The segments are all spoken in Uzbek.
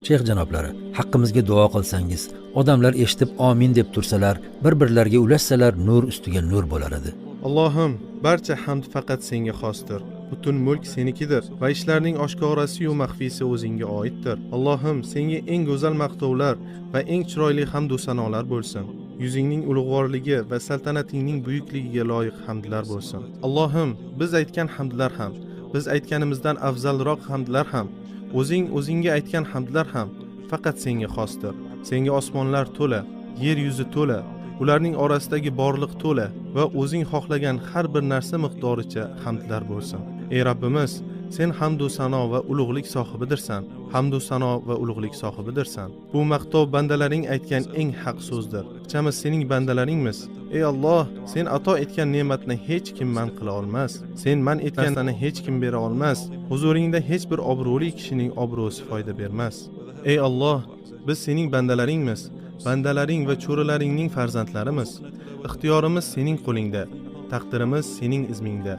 Shayx janoblari, haqqimizga duo qilsangiz, odamlar eshitib omin deb tursalar, bir-birlariga ulashsalar, nur ustiga nur bo'lar edi. Allohim, barcha hamd faqat senga xosdir. Butun mulk senikidir va ishlarning oshkorasi-yu maxfiysi o'zingga oiddir. Allohim, senga eng go'zal maqtovlar va eng chiroyli hamd u sanolar bo'lsin. Yuzingning ulug'vorligi va saltanatingning buyukligiga loyiq hamdlar bo'lsin. Allohim, biz aytgan hamdlar ham, biz aytganimizdan afzalroq hamdlar ham, o'zing o'zingga aytgan hamdlar ham faqat senga xosdir. Senga osmonlar to'la, yer yuzi to'la, ularning orasidagi borliq to'la va o'zing xohlagan har bir narsa miqdoricha hamdlar bo'lsin. Ey Rabbimiz, sen hamdu sano va ulug'lik sohibidirsan. Hamdu sano va ulug'lik sohibidirsan. Bu maqtov bandalaring aytgan eng haq so'zdir. Barchamiz sening bandalaringmiz. Ey Alloh, sen ato etgan ne'matni hech kim man qila olmas. Sen man etgan narsani hech kim bera olmas. Huzuringda hech bir obro'li kishining obro'si foyda bermas. Ey Alloh, biz sening bandalaringmiz. Bandalaring va cho'rilaringning farzandlarimiz. Ixtiyorimiz sening qo'lingda, taqdirimiz sening izmingda.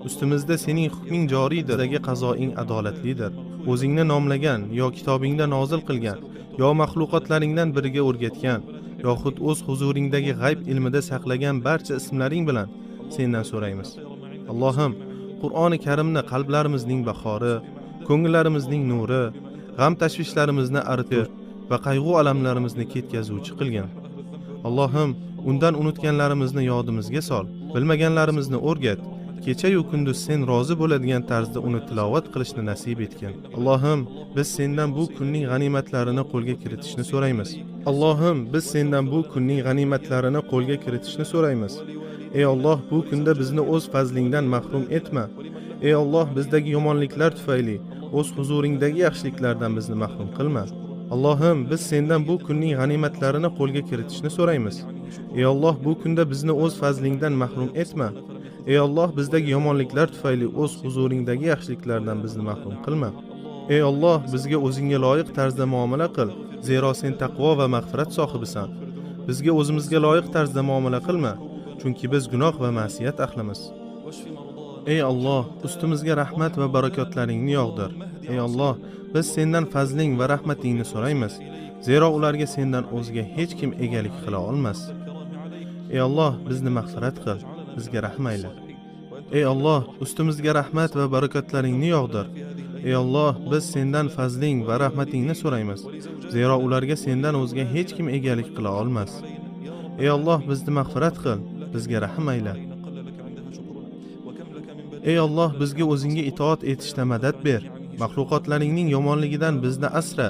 Ustimizda sening hukming joriydir, bizdagi qazoing adolatlidir. O'zingni nomlagan yo kitobingda nozil qilgan, yo maxluqotlaringdan biriga o'rgatgan, yoxud o'z huzuringdagi g'ayb ilmida saqlagan barcha ismlaring bilan sendan so'raymiz. Allohim, Qur'oni Karimni qalblarimizning bahori, ko'ngillarimizning nuri, g'am tashvishlarimizni aritib va qayg'u alamlarimizni ketkazuvchi qilgin. Allohim, undan unutganlarimizni yodimizga sol, bilmaganlarimizni o'rgat. Kecha-yu kunduz sen rozi bo'ladigan tarzda uni tilovat qilishni nasib etgin. Allohim, biz sendan bu kunning g'animatlarini qo'lga kiritishni so'raymiz. Allohim, biz sendan bu kunning g'animatlarini qo'lga kiritishni so'raymiz. Ey Alloh, bu kunda bizni o'z fazlingdan mahrum etma. Ey Alloh, bizdagi yomonliklar tufayli o'z huzuringdagi yaxshiliklardan bizni mahrum qilma. Allohim, biz sendan bu kunning g'animatlarini qo'lga kiritishni so'raymiz. Ey Alloh, bu kunda bizni o'z fazlingdan mahrum etma. Ey Alloh, bizdagi yomonliklar tufayli o'z huzuringdagi yaxshiliklardan bizni mahrum qilma. Ey Alloh, bizga o'zingga loyiq tarzda muomala qil, zero sen taqvo va mag'firat sohibisan. Bizga o'zimizga loyiq tarzda muomala qilma, chunki biz gunoh va ma'siyat ahlimiz. Ey Alloh, ustimizga rahmat va barakotlaringni yog'dir. Ey Alloh, biz sendan fazling va rahmatingni so'raymiz, zero ularga sendan o'zga hech kim egalik qila olmas. Ey Alloh, bizni mag'firat qil, bizga rahm ayla. Ey Alloh, ustimizga rahmat va barakotlaringni yog'dir. Ey Alloh, biz sendan fazling va rahmatingni so'raymiz, zero ularga sendan o'zga hech kim egalik qila olmas. Ey Alloh, bizni mag'firat qil, bizga rahm ayla. Ey Alloh, bizga o'zingga itoat etishda madad ber. Maxluqotlaringning yomonligidan bizni asra.